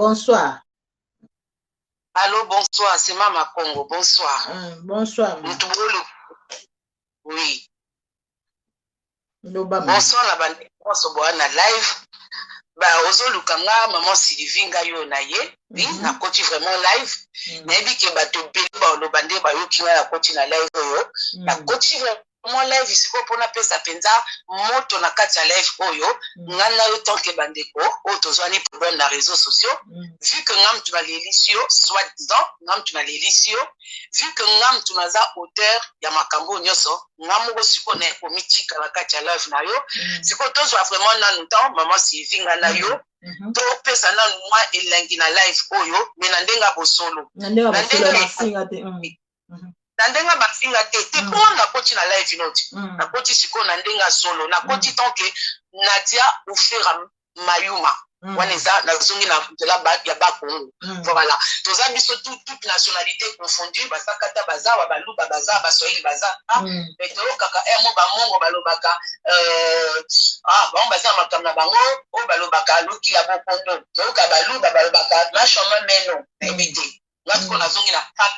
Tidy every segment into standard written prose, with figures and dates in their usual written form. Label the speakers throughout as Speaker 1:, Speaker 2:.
Speaker 1: Bonsoir.
Speaker 2: Allô, bonsoir, c'est Mama Congo. Bonsoir.
Speaker 1: Bonsoir.
Speaker 2: Mutubolo. Oui.
Speaker 1: Loba.
Speaker 2: Bonsoir na bande nyonso boa na live. Ba ozoluka nga maman Sylvie nga yo na ye. Oui, nakoti vraiment live. Nayebi ke bato ebele baloba nde bayoki nga nakoti na live oyo. Nakoti vraiment live sikoyo mpo napesa mpenza moto na kati ya live oyo. Nga na yo tant que bandeko oyo tozwani problème na réseaux sociaux. Vu que nga mutu nalelisi yo, soit disant nga mutu nalelisi yo, vu que nga mutu naza auteur ya makambo oyo nyonso, nga moko sikoyo naye komitika na kati ya live na yo. Sikoyo tozwa vraiment nanu temps, mama Sylvie, nga na yo topesa nanu mwa elengi na live oyo, me na ndenge ya bosolo.
Speaker 1: Na ndenge ya bosolo, mafinga te.
Speaker 2: Na ndenge bafinga te te. Mpo nakoti na live noti, nakoti sikoyo na ndenge ya solo, nakoti tant que Nadia Ufera Mayuma. Wana eza nazongi na nzela ya Bakongo. Voilà, toza biso toute nationalité confondue, basakata baza wa, baluba baza, baswahili baza. Mais toyokaka emo bamongo balobaka, ah, bango baza na makambo na bango oyo balobaka lokila bokondo. Toyoka baluba balobaka mashama meno, nayebi te. Nga sikoyo nazongi na kap,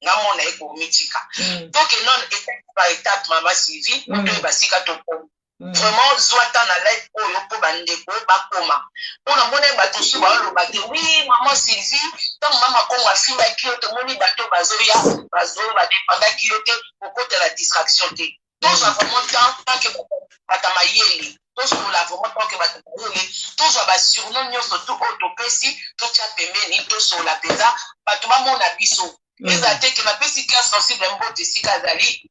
Speaker 2: nga mona ye komitika. Toke non étape par étape, mama Sylvie, po toyeba sika tokomi. Vraiment, zwa ta na live oyo mpo bandeko bakoma, mpo namoni bato mosusu baoloba te: "Oui, mama Sylvie, ntango mama Kongo afingaki yo, tomoni bato bazoya bazo badépendaki yo te." Kokotela distraction te. Tozwa vraiment temps tant que bato mayele, tosola vraiment tant que bato mayele, tozwa basurnom nyonso tu oyo topesi, totya pembeni, tosola mpenza, bato bamona biso. Eza te ke napesi cœur sensible mbote esika azali.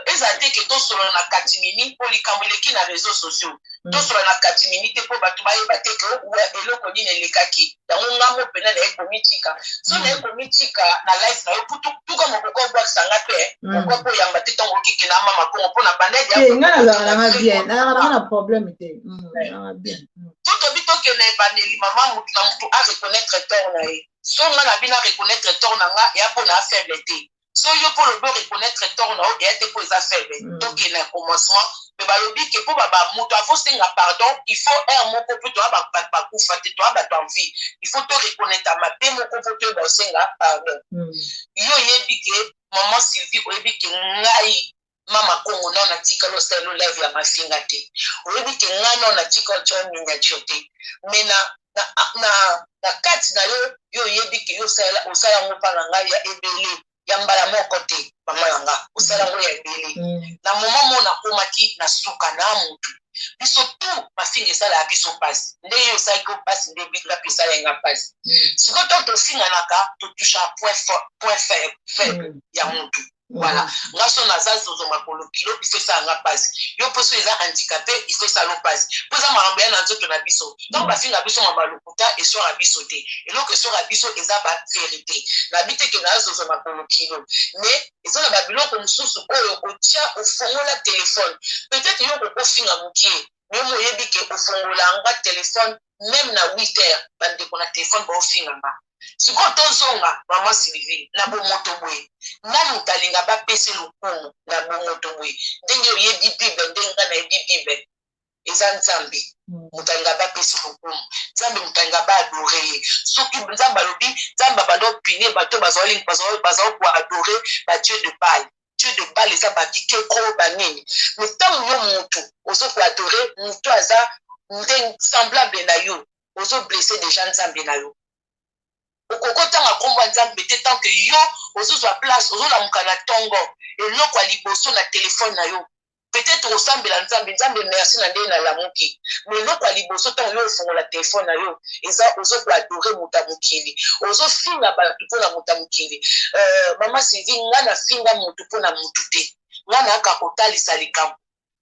Speaker 2: Eza te ke tosolola na katimini, mpo likambo eleki na réseaux sociaux. Tosolola na katimini te, mpo bato bayeba te ke eloko nini elekaki yango. Ngambo mpena naye komitika, so naye komitika na live na yo, tuka mokoko obwakisanga mpe moko mpo oyamba te ntango okike na mama Kongo mpo na banda.
Speaker 1: Nga nazalaka nanga bien, nazalaka nanga na problème te, nanga bien.
Speaker 2: To tobi tokende ebandeli, mama. Mutu na mutu areconnaître tort na ye. So nga na bino areconnaître tort na nga, eya mpo na faible te. So yo mpo olobi oreconnaître tort na yo, eya te mpo eza faible. Tokende na commencement. Me balobi ke mpo moto afosenga pardon, il faut heure moko mpo toya bato bakufa te, toya bato en vie, il faut to reconnaître mabe moko mpo toyeba osenga pardon. Yo oyebi ke mama Sylvie, oyebi ke ngai mama Kongo nao natikali osala live ya mafinga te. Oyebi ke ngai nao natikali otya miniature te. Me na kati na yo, yo oyebi ke yo osala yango mpa na ngai ya ebele, ya mbala moko te. Mama na nga, osala yango ya ebele. Na moma mo nakomaki na suka na mutu, biso tu mafinga esalaka biso mpasi. Nde yo esalaki yo mpasi, nde nga mpe esalaki nga mpasi. Sikoyo ntango tofinganaka, totouchaka point faible ya mutu. Voilà, nga so naza zozo makolo kilo, il faut esala nga mpasi. Yo mpo so eza handicapé, il faut esala mpasi, mpo eza makambo ya na nzoto na biso. Ntango bafinga biso mama lokuta, eswaka biso te. Eloko eswaka biso eza bavérité. Nabi te ke na zozo makolo kilo, mais eza na babiloko mosusu oyo otia, ofongola telefone. Peut-être yo kokofinga mokie, mais mo oyebi ke ofongola nga telefone même na 8 heures, bandeko na telefone baofinga nga. Sikoyo tozonga, mama Sylvie, na bomoto boye. Nga moto alinga bapesa lokumu na bomoto boye, ndenge oyebi Bible, ndenge nga nayebi Bible, eza Nzambe. Moto alinga bapesa lokumu, Nzambe. Moto alinga baadorer ye. Soki Nzambe alobi, Nzambe abanda opunir bato bazali koadorer badieu de Baal. Dieu de Baal eza babikeko, banini. Mais ntango yo motu ozo koadorer motu aza ndenge semblable na yo, ozoblesser déjà Nzambe na yo. Okoki otanga nkombo ya Nzambe te tant que yo ozozwa place, ozolamuka na ntongo, eloko ya liboso na telefone na yo, peut-être osambela Nzambe: "Nzambe, merci na ndenge nalamuki." Mais eloko ya liboso ntango yo ofongola telefone na yo, eza ozokoadorer moto ya mokili, ozofinga bato mpona moto ya mokili. Mama Sylvie, nga nafinga motu mpona motu te. Nga nayaka kotalisa likambo.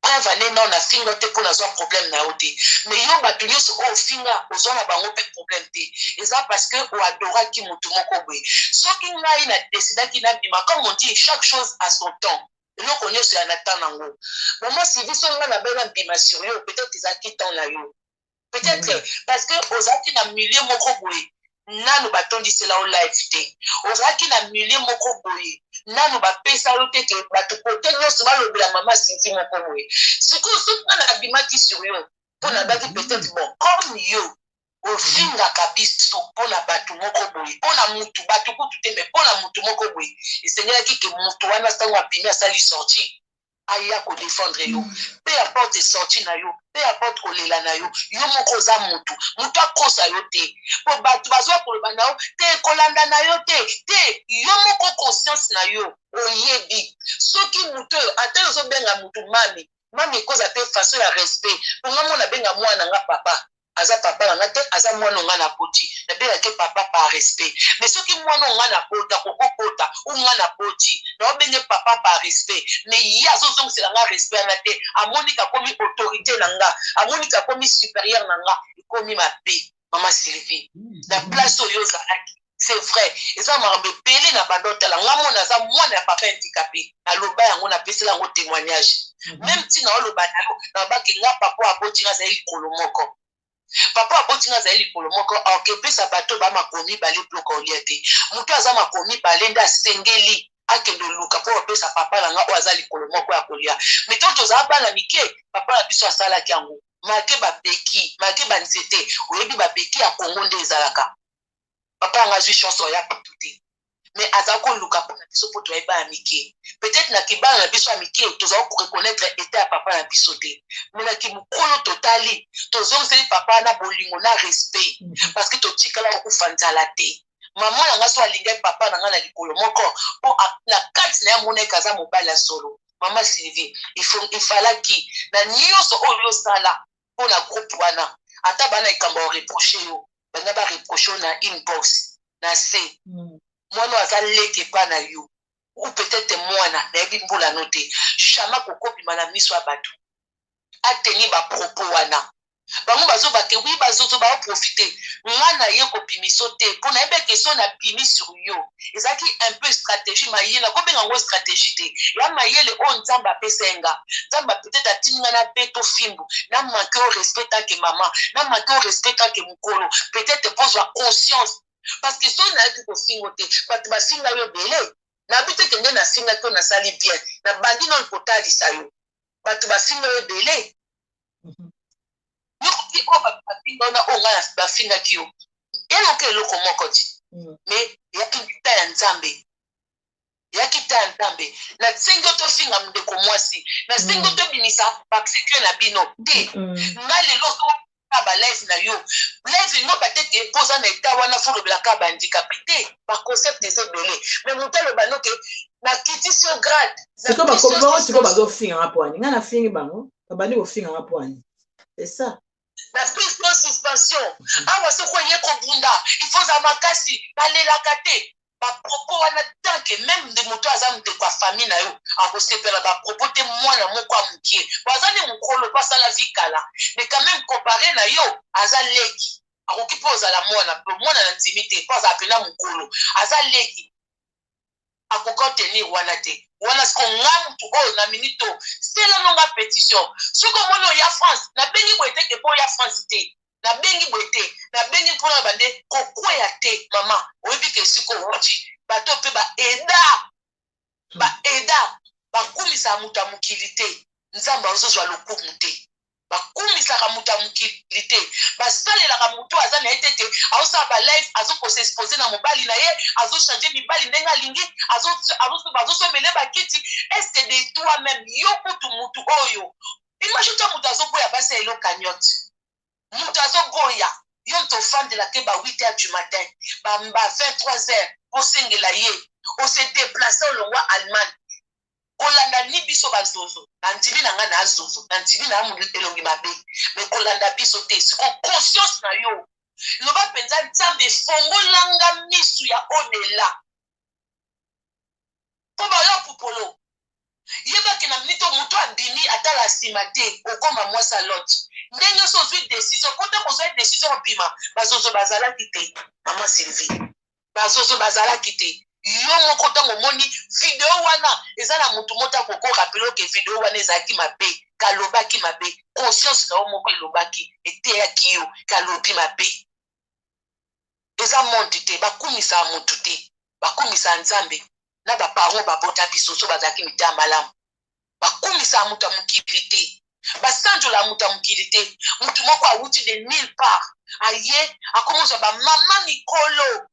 Speaker 2: Preuve ane, nao nafinga te mpo nazwa problème na yo te. Mais yo, bato nyonso oyo ofinga, ozwa na bango mpe problème te. Eza parce que oadoraki motu moko boye. Soki ngai na décidaki nabima, comme on dit, chaque chose à son temps, eloko nyonso ya na temps nango. Mama Sylvie, so ngai nabai nabima sur yo, peut-être ezalaki temps na yo, peut-être parce que ozalaki na milieu moko boye, nanu batondisela yo live te. Ozalaki na milieu moko boye, nanu bapesa yo te ke bato kote nyonso balobela mama Sylvie moko boye. Sikoyo soki nga nabimaki sur yo mpo nabaki, peut-être bon, comme yo. Ofingaka biso mpona bato moko boye, mpona mutu, bato kutu te, mais mpona mutu moko boye. Esengelaki ke mutu wana, ntango abimi, asali sortie, aya kodéfendre yo. Peu importe sortie na yo, peu importe kolela na yo, yo moko oza mutu, mutu akosa yo te, po bato bazwa koloba na yo te, kolanda na yo te te. Yo moko, conscience na yo, oyebi soki mutu oyo, ata yo ozobenga mutu mami, mami ekoza mpe façon ya respect. Mponga mo nabenga mwana nga papa, aza papa na nga te, aza mwana nga na boti, nabengaki papa par respect. Mais soki mwana nga na bota, kokobota u nga na boti, naobenge papa par respect, mais ye azozongisela nga respect wana te, amoni kakomi autorité na nga, amoni kakomi supérieur na nga, ekomi mabe. Mama Sylvie, na place oyo ozalaki, c'est vrai, eza makambo ebele na bando. Otala nga, mona aza mwana ya papa handicapé, naloba yango, napesela yango témoignage. Même ntina oloba na yo, nabaki nga papa aboti nga azali likolo moko, papa aboti nga azali likolo moko. Akepesa bato bamakolo mibale biloko olia te. Moto aza makolo mibale nde asengeli akende oluka mpo bapesa papa na nga oyo aza likolo moko ya kolia. Mais to tozala bana mike, papa na biso asalaki yango make babeki, make banzete, oyebi babeki ya Kongo nde ezalaka. Papa yanga azwi chance oya putu te, mais aza koluka mpona biso mpo toyeba ya mike. Peut-être na kibala na biso ya mike, tozala koreconnaître état ya papa na biso te, mais na kimokolo totali, tozongiseli papa na bolingo na respect, parce que totikala kokufa nzala te. Mama na nga so alingaki papa na nga na likolo moko mpo na kati na ye amonaki aza mobali ya solo. Mama Sylvie, ifalaki na nyonso oyo osala mpo na groupe wana, ata bana likambo ya reproche yo, banga bareproche yo na inbox na se. Mwana oyo aza leki epa na yo ou peut-être mwana, nayebi mbula no te, jamais kokobima na miso ya bato ateni bapropos wana. Bango bazoba te, wi, bazozo baoprofite. Nga na ye kobimiso te, mpo nayebeke so nabimi sur yo, ezalaki un peu stratégie mayele, nakobenga yango stratégie te, ya mayele oyo Nzambe apesa ye nga. Nzambe peut-être atindi nga na beto fimbu, na manque au respect tant que mama, na manque au respect tant que mokolo, peut-être pozwa conscience, parce que soki nayaki kofingo te, bato bafinga yo ebele. Nayebi te kende nasingaki oyo nasali bien, nabandi nano kotalisa yo, bato bafinga yo ebele. Yokoki oyo bato bafinga wana, oyo ngai bafingaki yo, eloka eloko moko ti, mais eyaki ta ya Nzambe, eyaki ta ya Nzambe. Nasengi yo tofinga ndeko mwasi, nasengi yo tobimisa basecret na bino te. Nga lelo balive na yo, live ngo batete mpo oza na eta wana, fo olobelaka bahandicapé te, baconcept eza ebele, mais moto aloba noke nakitisi yo grade.
Speaker 1: Sikoyo bango sikoyo bazofinganga po ani? Ngai nafingi bango, babandi kofinganga po ani? C'est ça.
Speaker 2: Napesi yo suspension awa. Soki oye kobunda, il faut ozala makasi, balelaka te. Bapropos wana, tant que même nde moto aza ndeko ya famille na yo akosepela bapropos te. Mwana moko ya mokie bo aza nde mokolo po asala vi kala, mais quand même comparé na yo, aza leki, akoki mpo ozala mwana mpo mwana na ndimi te, mpo azala mpena mokolo, aza leki, akoka otenir wana te. Wana siko nga mutu oyo na minute oyo selano nga pétition. Soki omoni oya France, nabengi boye te ke mpo oya France te, nabengi boye te, nabengi mpona bande kokweya te. Mama, oyebi ke esika owuti, bato mpe baeda, baeda bakumisaka moto ya mokili te, Nzambe azozwa lokumu te. Bakumisaka moto ya mokili te, basalelaka moto aza na ye te te. Aosala balive, azokosexpose na mobali na ye, azochange mibali ndenge alingi, azosomele bakiti. Est de toi même, yo kutu mutu oyo, imagine toi, moto azoboya basi ya elo cagnotte, moto azoboya yo, moto ofandela te ba 8 heures du matin, ba 23 heures, osengela ye ose déplace, olongwa Allemagne, kolanda ni biso bazozo. Na ndimi na ngai na zozo, na ndimi na elongi mabe, mais kolanda biso te. Siko conscience na yo, loba mpenza: Nzambe, efongolanga misu ya odela mpo bayo pupolo. Yebaki na minute moto abimi, atala nsima te, okóma mwasi ya Lot. Ndenge so ozwi décision, mpo ntango ozwi décision obima, bazozo bazalaki te. Mama Sylvie, bazozo bazalaki te. Yo moko, ntango omoni video wana, eza na motu moko akokorappeler oke video wana ezalaki mabe, kalobaki mabe. Conscience na yo moko elobaki, eteyaki yo kalobi mabe. Eza monde te, bakumisaka motu te, bakumisaka Nzambe na baparent babota biso. So bazalaki mitema malamu, bakumisaka moto ya mokili te. Basanjola moto ya mokili te. Motu moko awuti de nulle part, aye akomozwa bamama mikolo.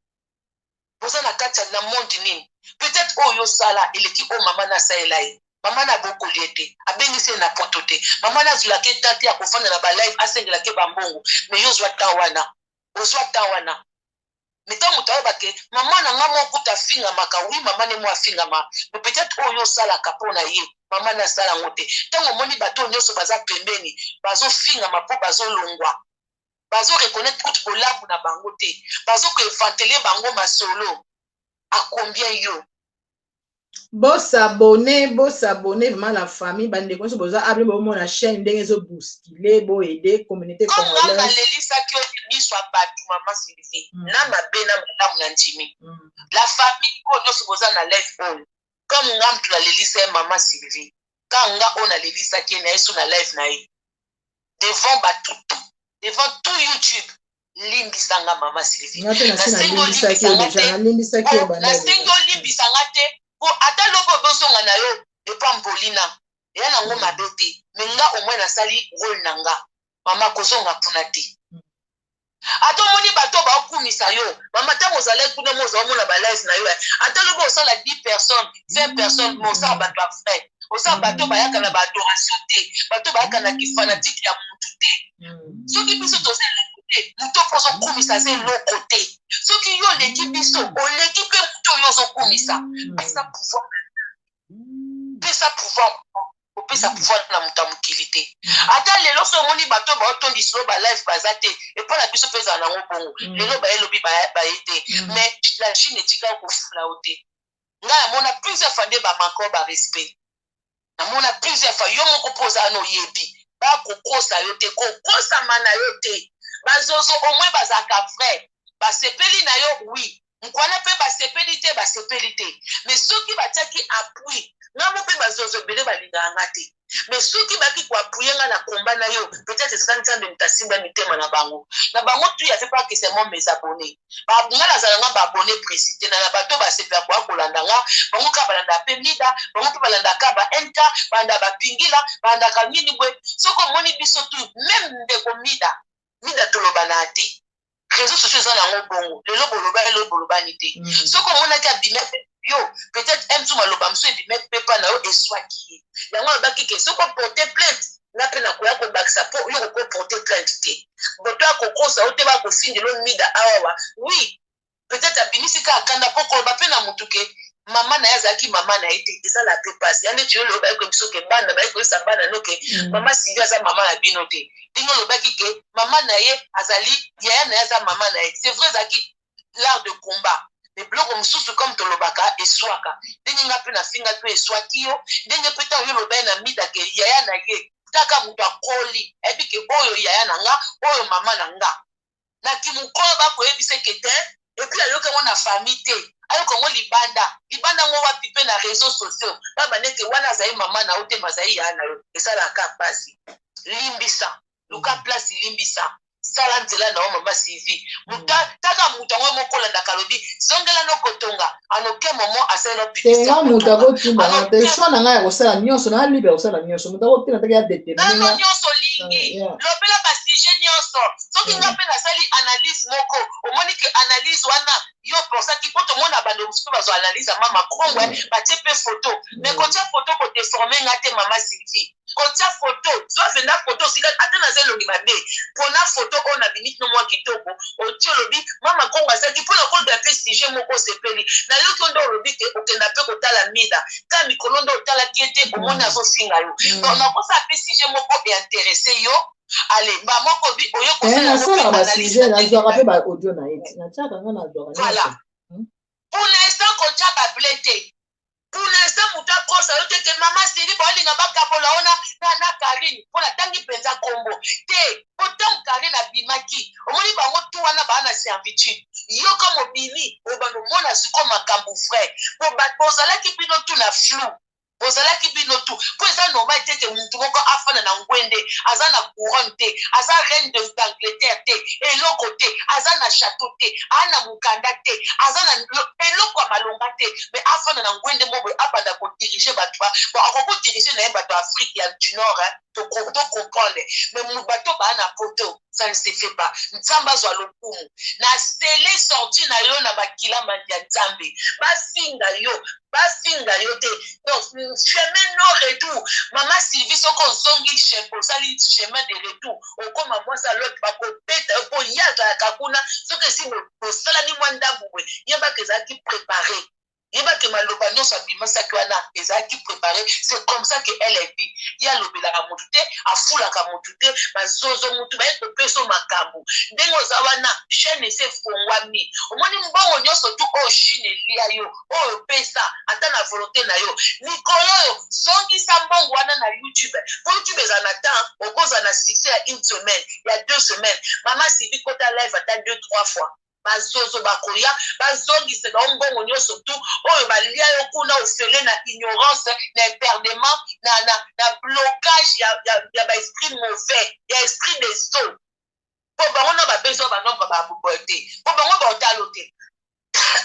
Speaker 2: Boza na kati ya na monde nini? Peut-être oyo osala eleki oyo mama na asalela ye. Mama na abokoli ye te, abengisi ye na poto te, mama na azwelaka ye ta te ya kofanda na balive, asengelaka ye bambongo. Mais yo ozwa temps wana, ozwa temps wana. Mais ntango moto ayeba ke mama na nga moko kuta afingamaka, oui, mama ne mo afingama, mais peut-être oyo osalaka mpo na ye, mama na asala yango te. Ntango omoni bato oyo nyonso baza pembeni bazofingama mpo bazolongwa, bazoreconnaître kutu bolamu na bango te, bazokoevantele bango masolo a combien yo.
Speaker 1: Bos'abonner, bos'abonner vraiment, la famille. Bandeko nyonso boza able, bomona chaîne ndenge ezobousculer, boaider communauté
Speaker 2: congolaise. Nalelisaki yo miso ya bato, mama Sylvie, na mabe na malamu na ndimi. La famille oyo nyonso boza na live oyo, comme nga mutu nalelisa ye, mama Sylvie, ka nga oyo nalelisaki ye na ye so na live na ye devant bato, tout devant tout YouTube, limbisanga, mama Sylvie. Nasengi olimbisanga te, po ata lobi obozonga na yo epa mbolina, eya nango mabe te. Mais nga au moins nasali rôle na nga. Mama, kozonga kuna te. Ata omoni bato baokumisa yo, mama, ntango ozalaki kuna, mo ozala omona balive na yo, ata lobi osala 10 personnes, 20 personnes, mo osala bato ya frais, osala bato bayaka na baadoration te, bato bayaka na kifanatike ya motu te. Soki biso toza eloko te, moto mpo ozokumisa aza eloko te. Soki yo oleki biso, oleki mpe moto oyo ozokumisa. Pesa pouvoir, pesa pouvoir, kopesa pouvoir na moto ya mokili te. Ata lelo so omoni bato baotondisa oyo balive baza te, epo na biso mpe ezala nango bongo. Lelo bayelobi baye te, mais la Chine etikaka kofula yo te. Ngai namona plusieurs fois nde bamanque barespect, namona plusieurs fois. Yo moko mpo ozala na oyebi, bakokosa yo te, kokosama na yo te. Bazozo au moins bazalaka vrai, basepeli na yo, oui, mokwana mpe basepeli te, basepeli te. Mais soki batiaki appui nga mo mpe, bazozo ebele balingaka nga te, mais soki baki koappuyer nga na komba na yo, peut-être eza Nzambe moto asimba mitema na bango, na bango tu ya fait pas que c'est moi, mes abonnés, nga nazala nga baabonné précis te na bato basepela koya kolanda nga. Bango kaka balandaka mpe mida, bango mpe balandaka ba nk, balandaka bapingila, balandaka nini boye. Soki omoni biso tu, même ndeko Mida, Mida tolobana te. Réseau sociaux eza nango bongo, lelo boloba, lelo bolobani te. Soki omonaki abime yo, peut-être msu maloba mosusu ebime mpe mpa na yo, eswaki ye. Yango alobaki ke soki oporte plainte, nga mpe nakoya kobakisa, mpo yo kokoporte plainte te. Boto akokosa yo te, bakofindela Mida awawa. Oui, peut-être abimisi kaka kanda, mpo koloba mpe na motu ke mama na ye azalaki mama na ye te, ezala mpe mpasi ya neti yo lelo bayekoyi biso ke bana bayekoyisa bana no ke mama Sylvie aza mama na bino te. Ndenge olobaki ke mama na ye azali yaya na ye, aza mama na ye, c'est vrai, ezalaki l'art de combat. Mais biloko mosusu, comme tolobaka, eswaka. Ndenge nga mpe nafinga to eswaki yo, ndenge mpe ntango yo oloba ye na Mida ke yaya na ye, kaka moto akoli ayebi ke oyo yaya na nga, oyo mama na nga, na kimokolo bakoyebisa ke te. Et puis ayoki yango na famille te, ayoka yango libanda. Libanda yango wapi? Mpe na réseaux sociaux baba nete wana azali mama na yo te, mazali yaya na yo. Esalaka mpasi. Limbisa, luka place, limbisa, sala nzela na yo, mama Sylvie. Taka moto yango moko olandaka, alobi zongela no kotonga anoke momo asalela.
Speaker 1: Tenga moto akotindanga te. Choix na ngai ya kosala nyonso, na libre ya kosala nyonso. Moto akotinda teke ya
Speaker 2: déterminer. Nyonso olingi, lobela basujet nyonso. Soki nga mpe nasali analyse moko, omoni ke analyse wana yo pensaki, mpo tomona bando mosusu mpe bazwa analyse ya mama Kongwe, batie mpe photo. Mais kotia photo kodéformer nga te, mama Sylvie. Kotia photo, zwa venda photo sika, ata naza elongi mabe, mpona photo oyo nabimi tino mwa kitoko, otie, olobi mama Kongo asalaki mpona kolobela mpe sujet moko osepeli. Nayoki yo nde olobi te okenda mpe kotala Mida ka mikolo nde otalaki ye te, omoni azofinga yo. Donc nakosala mpe sujet moko eintéresser yo. Ale ba moko bi oyo.
Speaker 1: Nasalaka basujet, nazwaka mpe baaudio na ye, natiaka nga, nazwaka.
Speaker 2: Voilà, pour l'instant kotia bable te. Pour l'instant moto akosa yo te ke mama Sili baolinga bakabola wana na Karine, mpo natangi mpenza nkombo te, po ntango Karine abimaki, omoni bango tu wana baa na servitude. Yoka mobimi obanda omona sikoyo makambo vrai, po bato bozalaki bino tu na flou. Bozalaki bino tout, mpo eza normal te ke mutu moko afanda na ngwende, aza na couronne te, aza reine d'Angleterre te, eloko te, aza na chateau te, aa na mokanda te, aza na eloko ya malonga te, mais afanda na ngwende mo boye, abanda kodiriger bato. Bon, akoki kodiriger na ye bato ya Afrique ya du Nord, hein, tocomprendre, mais bato baa na poto, ça ne se fait pas. Nzambe azwa lokumu na sele sorti na yo na makila ya Nzambe. Bafinga yo, bafinga yo te. Donc chemin non retour, mama Sylvie, soki ozongi, osali chemin de retour, okóma mwasi ya Lot, bakobeta yo, mpo ye azalaka kuna. Soki esi bosalani mwa ndambu boye, yebaka ezalaki préparé, yebake maloba nyonso abimisaki wana ezalaki préparé. C'est comme ça que elle est vie. Ye alobelaka motu te, afulaka motu te. Bazozo motu baye kopesa makambo ndenge oza wana. Chaîne esi efongwami, omoni mbongo nyonso tu oyo Chine elia yo, oyo opesa ata na volonté na yo. Mikolo oyo zongisa mbongo wana na YouTube, po YouTube ezala na temps, okozala na succès ya une semaine, ya 2 semaines. Mama Sylvie, kota live ata deux trois fois, bazozo bakoya bazongisa bango mbongo nyonso tu oyo balia yo kuna ofele, na ignorance, na épernement, na blocage ya baesprit mauvais, ya esprit des eaux, mpo bango na bapesi oyo banombre baboye te, mpo bango baotalo te.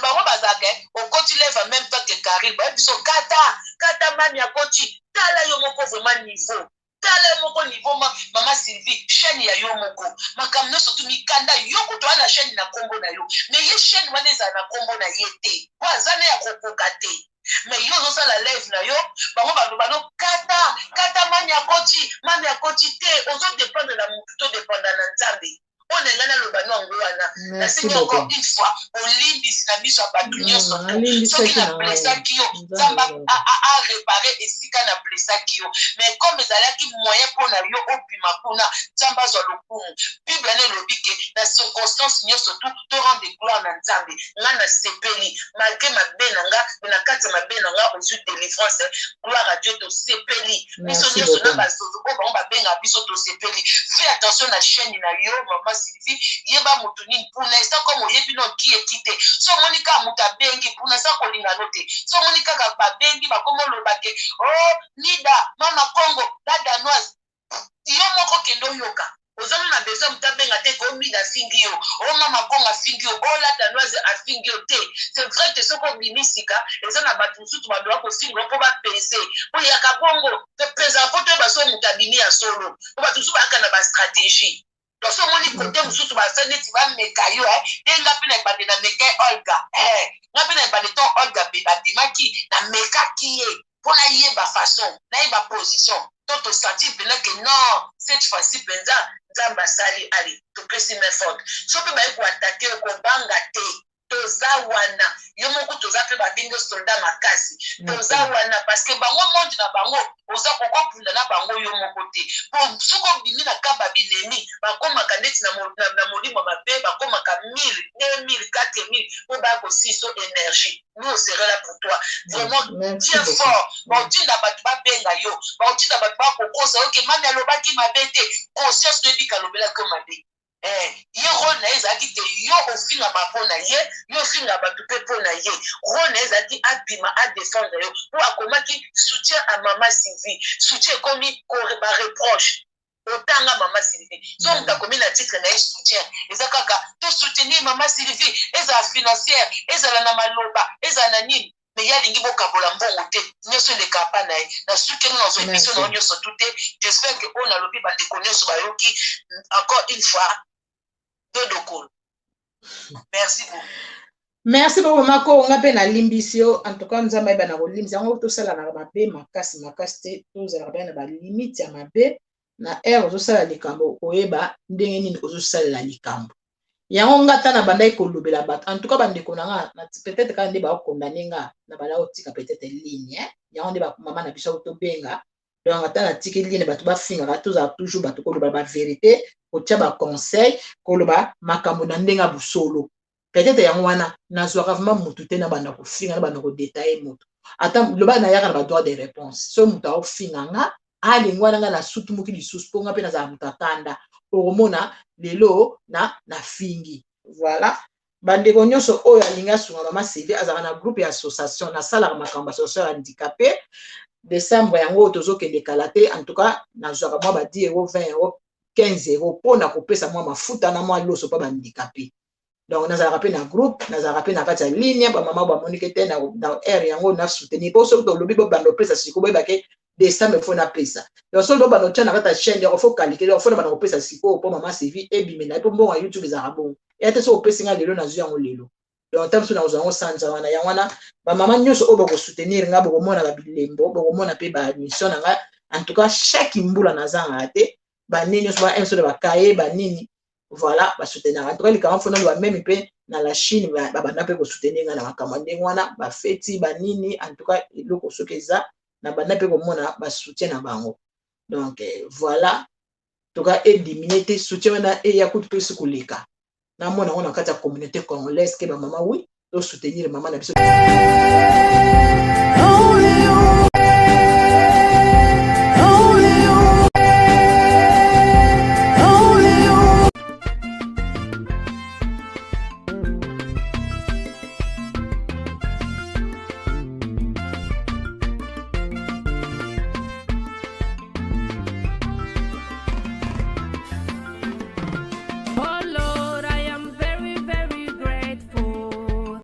Speaker 2: Bango bazalaka, okoti live en même temps que Karine, bayebi biso kata kata mami akoti. Tala yo moko vraiment niveau, tala yo moko niveau. Mama Sylvie, chaîne ya yo moko, makambo nyonso tu, mikanda yo kutu wana, chaîne na nkombo na yo, mais ye chaîne wana ezala na nkombo na ye te, po aza na ya kokoka te. Mais yo ozosala live na yo, bango baloba no kata kata mami akoti, mami akoti te. Ozodépendre na motu to dépendre na Nzambe. Oyo na ngai naloba no yango wana. Nasengi encore une fois olimbisi na miso ya bato nyonso to soki nablessaki yo, Nzambe arépare esika na blessaki yo. Mais comme ezalaki moyen mpo na yo obima kuna, Nzambe azwa lokumu. Bible na elobi ke na circonstance nyonso tu to rendre gloire na Nzambe. Nga nasepeli malgré mabe na nga, mais na kati ya mabe na nga ozwi délivrance. Gloire à Dieu. Tosepeli biso nyonso na bazozo oyo bango babengaka biso, tosepeli. Fais attention na chaîne na yo, mama Sylvie. Yeba motu nini. Pour l'instant, comme oyebi no ki eki te, so omoni kaka moto abengi, pour l'instant kolingano te. So omoni kaka babengi, bakomi oloba ke o oh, Nida, mama Congo, la Danoise, yo moko kende oyoka. Ozali na besoin moto abenga te ko Mida afingi yo, o mama Kongo afingi yo, o la Danoise afingi yo te. C'est vrai que soki obimi sika, eza na bato mosusu badoka kofinga yo mpo bapese, mpo yaka bongo topesaka, mpo toyeba so moto abimi ya solo, mpo bato mosusu bayaka na bastratégie. Donc so omoni kote mosusu basali neti bameka yo, nde nga mpe na ebande na meka Olga, nga mpe na ebande ton Olga babimaki, namekaki ye mpo nayeba façon, nayeba position to tosentir mpenza ke non, cette fois-ci mpenza Nzambe asali. Ale, topesi main forte. So mpe baye koattaquer yo, kobanga te, toza wana. Yo moko toza mpe babingi soldat makasi, toza wana, parce que bango monde na bango oza kokobunda na bango yo moko te. Po soki obimi na ka babinemi, bakomaka neti na molimo mabe, bakomaka 1000, 2000, 4000 mpo baya kosiso énergie. Nous, on serait là pour toi. Vraiment, tiens fort. Baotinda bato babenga yo, baotinda bato bakokosa yo ke mami alobaki mabe te. Conscience toyebi alobelaki yo mabe. Ye rôle na ye ezalaki te yo ofingama mpo na ye, yo ofinga bato mpe mpo na ye. Rôle na ye ezalaki abima adéfendre yo, mpo akomaki soutien à mama Sylvie. Soutien ekomi bareproche. Otanga mama Sylvie, so moto akomi na titre na ye soutien, eza kaka tosoutenir mama Sylvie, ezala financière, ezala na maloba, ezala na nini, mais ye alingi bokabola mbongo te, nyonso eleka pa na ye. Na suki eno nazwa émission na yo nyonso tu te. J'espère que oyo nalobi, bandeko nyonso bayoki. Encore une fois, dodokolo, merci beaucoup.
Speaker 1: Merci beaucoup, mako. Nga mpe nalimbisi yo. En tout cas, Nzambe ayeba na kolimbisa yango. Tosalanaka mabe makasi makasi te, tozalaka mpe na balimite ya mabe. Na heure ozosala likambo, oyeba ndenge nini ozosalela likambo yango. Nga ta na bandaki kolobela bato, en tout cas bandeko na nga, peut-être kaka nde bakondane nga na banda kotika peut-être ligne yango nde bamama na biso tobenga. Donc ata natiki ligne, bato bafingaka, tozala toujours bato koloba bavérité, kotia baconseil, koloba makambo na ndenge ya bosolo. Peut-être yango wana nazwaka vraiment motu te na banda kofinga, na banda kodétailler motu. Ata loba nayaka na badroit de réponse, so moto aofinga nga, alingi wana nga nasutumuki lisusu, mpo nga mpe nazala moto akanda. Okomona lelo na nafingi. Voilà, bandeko nyonso oyo alingi asunga mama Sylvie, azalaka na groupe ya association, nasalaka makambo association ya handicapé. Décembre yango oyo tozokende kala te. En tout cas, nazwaka mwa ba 10 euro, 20 euro, 15 euro mpona kopesa mwa mafuta na mwa loso mpo bandikape. Donc nazalaka mpe na groupe, nazalaka mpe na kati ya ligne. Bamama bamoniki te na aire yango na soutenir, mpo soki tolobi bobanda opesa sikoyo, boyebake décembre faut napesa. Donc soki bobanda otya na kati ya chaîne yako, faut calculer, faut na banda kopesa sikoyo mpo mama Sylvie ebimela ye, mpo mbongo ya YouTube ezalaka bongo eya te. Soki opesi nga lelo, nazwi yango lelo. Donc ta mosusu nakozwa yango sanza wana. Yango wana, bamama nyonso oyo bakosoutenir nga, bokomona babilembo, bokomona mpe bamission na nga. En tout cas, chaque mbula nazangaka te. Banini nyonso, ba mso na bakaye banini, voilà, basoutenaka. En tout cas, likambo faut naloba, même mpe na la Chine babanda mpe kosoutenir nga na makambo ya ndenge wana, bafeti banini. En tout cas, eloko soki eza, na banda mpe komona basoutien na bango. Donc voilà, en tout cas, ediminuer te soutien wana, eya kutu mpe esi koleka. Namona yango na kati ya communauté congolaise ke bamama, oui, tosoutenir mama na biso.